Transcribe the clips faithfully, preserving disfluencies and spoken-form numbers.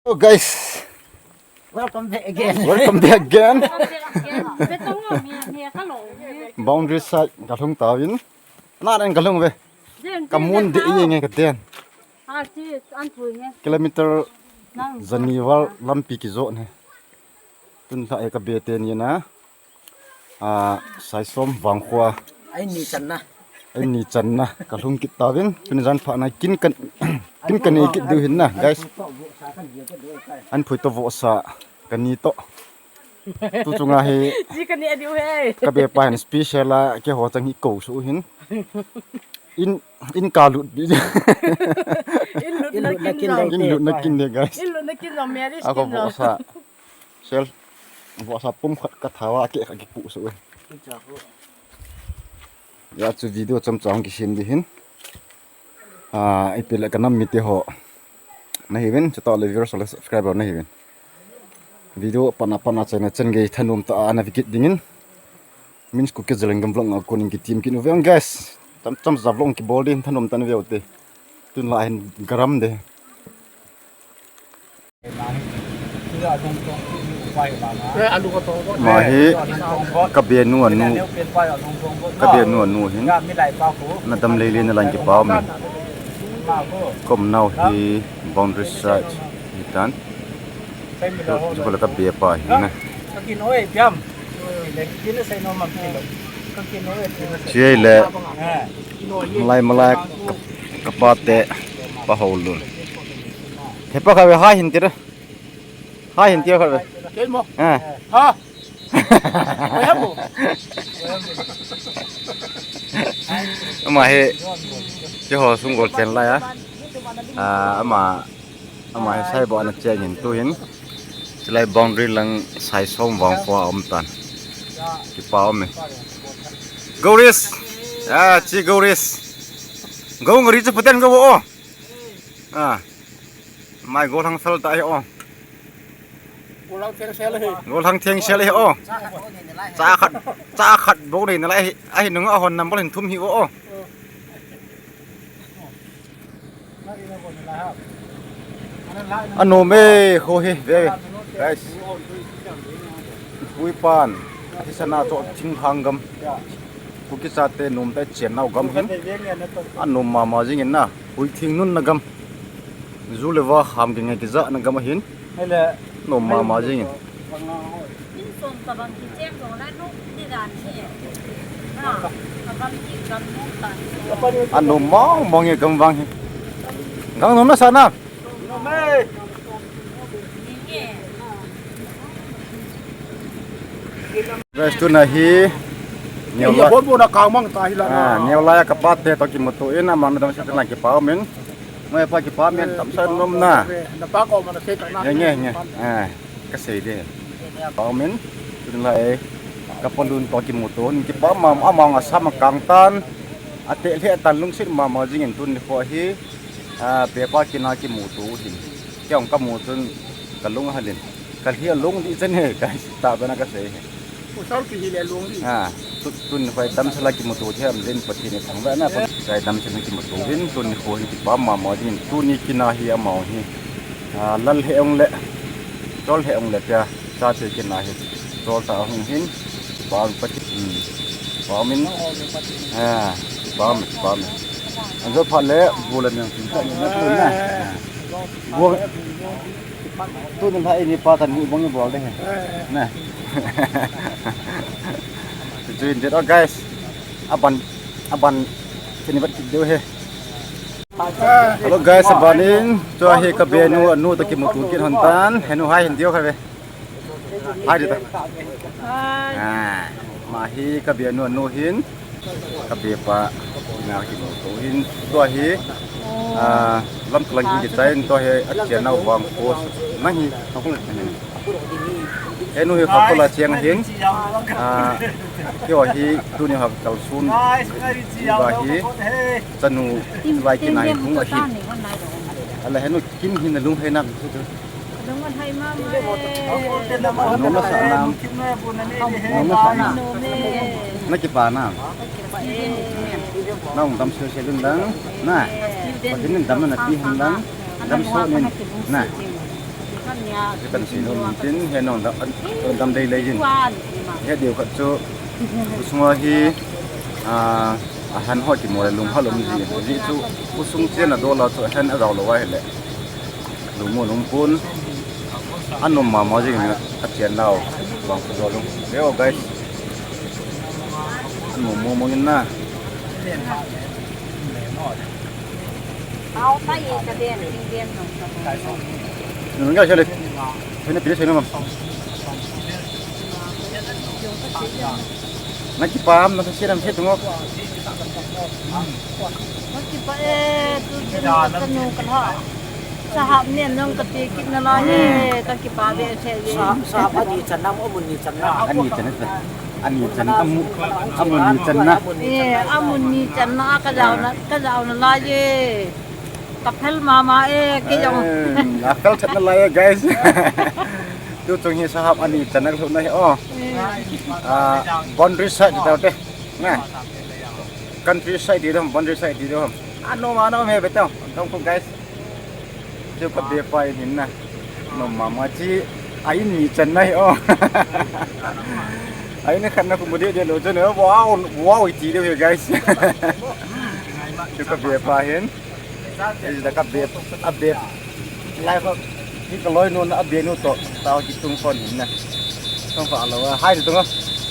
Hello guys, welcome back again. Welcome back again. Boundary side kalhung tauvin. Nanan kalhung ve. Kamun de ye nge kaden. Kilometer jani val lampi kijot ne. Tun lha e kabe teni na. A, Saisom Vangkho. Ai ni channa. Ai ni channa. Kalhung kit tauvin. Tuni jan pha na kin kan, kin kanei kit diu hin na, guys. An phui to vohsa. Kani to. Tu chunga hi. Ji kani a diu he. Kabe pa hin special a keiho chang hi kou su hin. In, in kalut bi. In lut na kin. In lut na kin de, guys. In lut na kin jong marriage kin jong. Sel, vohsa pum khat katha uva, keh khat kipu su. Ya chu video chomcha hung kisem di hin. A, ipi le kanam mite ho. Nahiuvin, chutah le viewers le subscriber nahiuvin. Video pana pana chena chen gei thanom tah a na vikit dingin. Min Kuki Zalengam vlog a konin kitim kit uve guys. Chomcha vlog kibol din thanom tah a na ve ute. Tun la hin garam de. Ama hi kabenu anu, kabenu anu hin. Nadam lele na lang kipah umin. Kaum nau hi Boundary Side hitan. Chu, chu la kabe pa hi na. Chule malai malai ka, kapa te pa ho lun. Thepa kha ve ha hin tira. Ha hin tira kha ve. Kei mo. Eh. Ha. Ama hi. Keiho sung gol chen lai a. A, ama Ama hi saibo ana chengin tuhin. Chulai boundary lang Saisom Vangkho a um tan. Kipa um e. Gouris. Ah, chi Gouris. Gou ngari chu puten gou o. Ah. Mai gol hang sal ta hi o. Gol hang theng sel hi o. Cha khat, cha khat bou nei nalai hi. Ahi nung a hon number hin thum hi o. Anom e, kho hi, ve, guys. Pui pan, hi sana cho thinglhang gam. Kuki chate nom te chen nau gam hin. Anom mama jingin na, pui thing nun na gam. Ju le va ham ki ngai ki ja na gam ahin. Nom mama jingin. Insom tabang kicheng jong la nung di dan hi. Na, tabang ki gam nung tan. Anom mong mong e gam vang hi. Gang nom na sa na. Guys, tuna hi. Neo la. Bon bon na kang mang ta hi la. Ah, neo la ya kapa te to kimuto in amang na dam sa tuna kipa umin. Mai pa kipa men tam sa nom na. Na pa ko ma na se ta na. Nge, nge, nge. Ah, ka sei de. Pa men, tun la e. Ka pa lun to kimuto. Kipa ma, amang a sa ma kang tan. Ate le tan lungsit mama jingin tun ni kho hi. Ah, be pa kina kimuto hin. Kei ong kamu chun ka lung halin. Ka lhi a lung di chen he, ka ta bana ka sei he. Usal ki hi le lung di. Ah, tu, tun ni kho damsel a kimuto the am den Pathen in thangvah na, Pathen damsel a kimuto hin, tun ni kho hin kipa mama jingin, tuni kina hi amau hi. Ah, lal he ong le, chol he ong le pia, chate kina hi. Chol ta hung hin, kipa Pathen, hmm. Kipa min. Ah, kipa min, kipa min. An jo pha le, bu le nyang tin ta ni na tu na. Ah. Bu, tuni la ini pa tan ni bong ni bol de he. Na. Join det, oh, guys. Aban, aban, kini bat kit deu he. Hello guys, abanin, tua hi ka benu anu ta kimuto kit hon tan, henu hai hin diu kha ve. Hai di ta. Hai. Ah, ama hi ka benu anu hin, ka be pa na kimuto hin, tua hi, ah, lam kalang hi kichai in, tua hi a chena vang post na hi, Henu hi Khakola cheng ahin, ah, keiho hi tuni ha kalsun uva hi chanu lai kina hi hung ahin. Ala henu kin hin alung hei nam. Nom na sa nam. Nom na sa nam. Na kipa nam. Na ung dam sel sel un lang. Na. Patin dam na pi hun lang. Dam so nin. Na. Kan sei nom tin, he nong dam, dam dei lei jin. He deu khat chu, khosung a hi, a, a han ho kimo le lung hal um ji. Ji chu, khosung chen a dol a chu, a han a jao lou a hile. Lungmon um pon, a nom mama jing in a chen nau, vang khu jo lung. Leo, guys. A nom mong mong in na. Au, ta ye ka den, ding den nong ka. Nung ga chale. Chale pili chale mam. Na kipam, na sasi ram se tungo. Ka kipah e, tu chun ka chanu ka lha. Sahap nen nong ka ti kit na lai e, ka kipah ve che ye. Sa, sahap ani channa, amun ni channa. Ani channa. Ani channa, amu, amun ni channa. E, amun ni channa, ka jao na, ka jao na lai e. Ka phel mama e, kei jong. Eh, a phel chat na lai e, guys. Tu chung hi sahap ani channa lhut na hi, oh. Eh. Ah, boundary side ti tau te. Na. Country side ti dom, boundary side ti dom. A nom a nom he betong. Dong ko, guys. Chu ka be pa in hin na. Nom mama chi a in ni channa hi, oh. A in khat na khu mu de de lo chu ne. Wow, wow ti de he, guys. Chu ka be pa hin. Ei, la ka bep, a bep. Lai ko, hi ka loi nu na a benu to, ta ki tung kon hin na. Tung ko alo, hai tung a,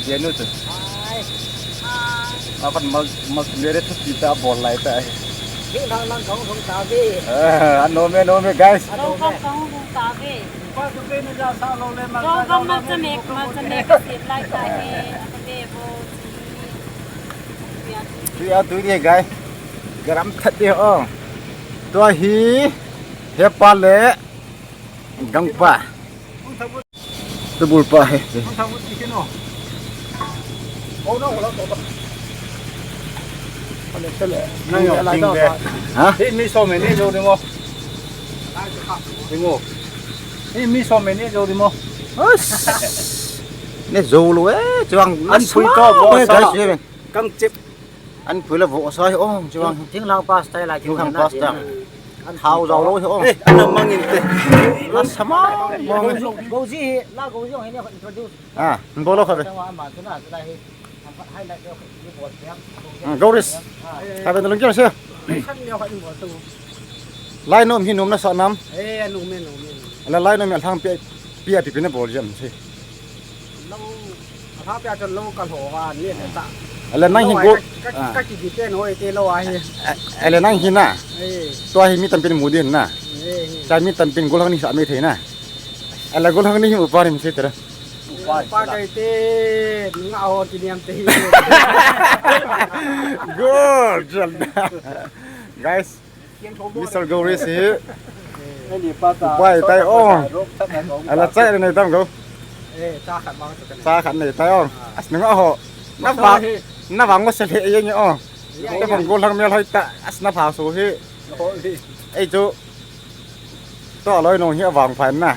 benu to. A kon mal, mal mere thu ti ta bol lai ta. Hi lang lang kong kong ta ve. Eh, a nom e, nom e, guys. Kong kong kong kong ta ve. Pa tu ke ni ja sa lo le ma. Kong kong ma cha me, ma cha me ka sit lai ta he, a ve bo. Tui a tui di, guys. Garam that di, oh. Tua hi hepa le gangpa. Tubul pa he. Ha? Hi mi so me ni jo di mo. Di mo. Hi mi so me ni jo di mo. As. Ne jo lo e, chuang an pui to bo sa. Kang chip. An pui la vo sa hi, oh, chuang. Thinglang pasta la, thinglang pasta. Thao jao lo hi, oh. Eh, an mang in te. La sama. Go ji hi, la go ji hi ne introduce. Ah, bol lo kha ve. Tangwa ma tu na tu la hi. Am khat highlight lo ni bol pe. Ah, Goris. Kha ve na lung kya se. San leo kha ni bol tu. Lai nom hi nom na sa nam. Eh, nom me, nom me, nom me. La lai nom ya thang pe, pe a pi pe na bol jam se. Lo, a thang pia chun lo ka lho va ni le ta. Ele nang hi lo go. Ai, ka, ka, ah, ka ki di te no e te lo a hi. Ele nang hi na. Eh. Tua hi mi tampin mu din na. Eh, eh. Cha mi tampin gol hang ni sa mi thei na. Ele gol hang ni hi upa ni mi se tera. Upa, upa kai te, nga ho ki niam te hi. Gol, jal na. Guys, Mister Goris hi. Bai tai ong. Ala chai nei tam go. Cha khat nei tai ong. As nung a ho. Na vang, na vang mo se le ye ni ong. Te bang go lang mel hoi ta. As na pha so hi. Ei chu. To loi nong hi vang phai na.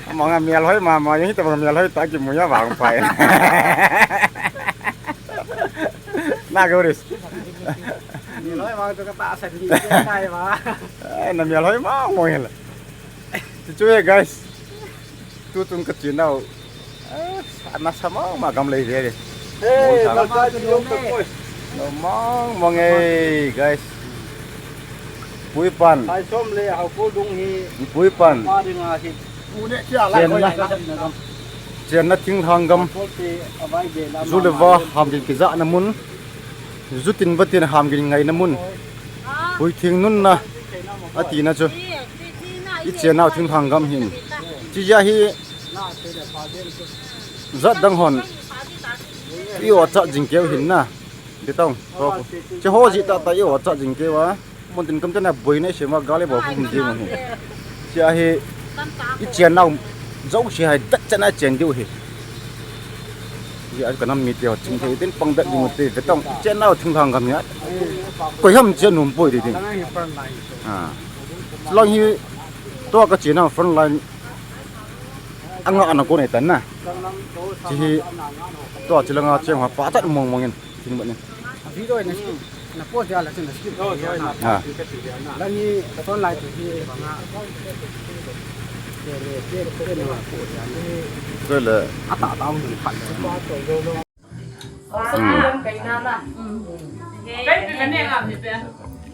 Among a mel hoi ma ma hi te bang mel hoi ta ki mu ya vang phai. Na Goris. Ni loi mang tu ka ta san ni kai ma. Eh, na mi loi mang mo hela. Ti chu e guys. Tu tung ka chin nau. Eh, ana sa mang ma gam lei ve. Hey, ma sa ni lo ka koi. No mang mang e guys. Pui pan. Sai som le hau ko dung hi. Pui pan. Ma ding a hi. Chenna, chenna thinglhang gam. Ju le va ham gin kijahna mun. Ju tin va tin ham gin ngaina mun. Hui thing nunna. Atina chu. I chennau thinglhang gam hin. Chija hi. Jat dang hon. I o cha jing keu hin na. Betong. Che ho ji ta ta i o cha jing keu a. Mun tin kam tena boina i sema gal i bol khum ding u hi. Chia hi i chennau jouse hai dat chana chen diu hi. Chia ka nam mite ho ching thei tin pang dat ding u te betong i chennau thinglhang gam hi. Koi ham chia num poi ding. Ha. Chulong hi tua ka chennau front line anga ana ko nei tan na. Chi hi tua chilanga cheng ha pa chat mong mong in. Thing ba ni. Video na skip. Na post dia la chun na skip. Oh, sorry, na post dia ka ti dia na. Lani ka ton lai tu hi banga. Koi le.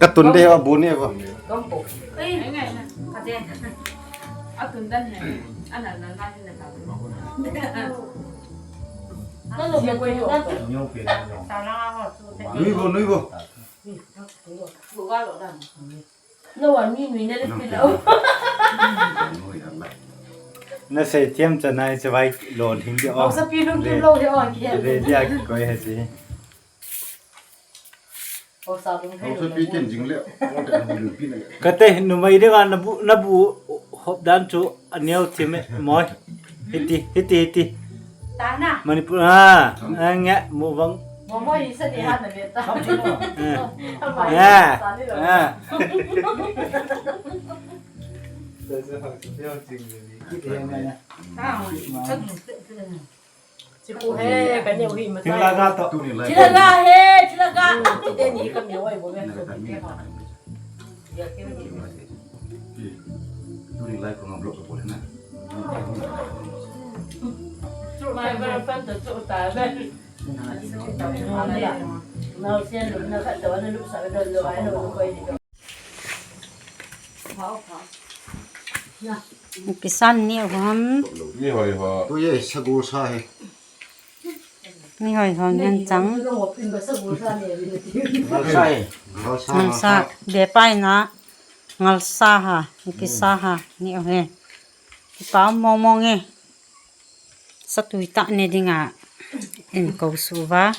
Ka tun de, a bu ni ko. Nui bo, nui bo. Na sei thiam cha nai cha vai lo hing de o. Hausa pi lung kim lo de o ki. Re dia koi he si. Kate, numei dinga nabu, nabu hop dan chu aneo thim e, moi. Hiti, hiti, hiti. Manipur, ah, ah, nge, mu bang. Ah, ah. Chiku he, ka neo hi ma. Thil la ga to. Thil la ga he, thil la ga. Teni ka mi oi bo me. Tuni lai ko ngam lok ko le na. Mai ba fan to to ta ba. Na sen na ka to na lu sa do lo ai no ko i. Kisan ni ham. Ni hoi ho. Tu ye sagol sa he. Ni hoi ho ngan chang. Ngal sa he. Ngal sa. Ngal sa. Be pai na. Ngal sa ha. Kisa ha. Ni o he. Kipa mong mong e. Satui tah ne dinga in ko su va.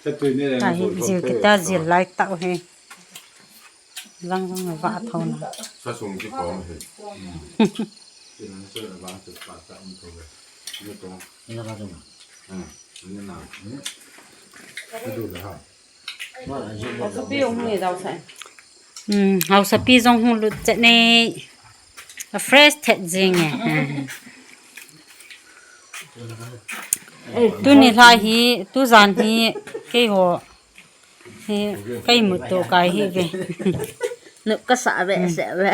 Satui ne. Ta hi jil kita jil lai tah he. Lang lang va thona. Sa sung ki ko he. Ina sa va sa pa ta um ko he. Ni ko. Ni na ka jong. Ha. Ni na. Ni. Ka du da ha. Hmm, hausapi jong hung lut chet nei. A fresh thet jing e. Tuni lha hi, tujan hi, keiho. Hi, kei muto kai hi ve. Nu kasa ve, se ve.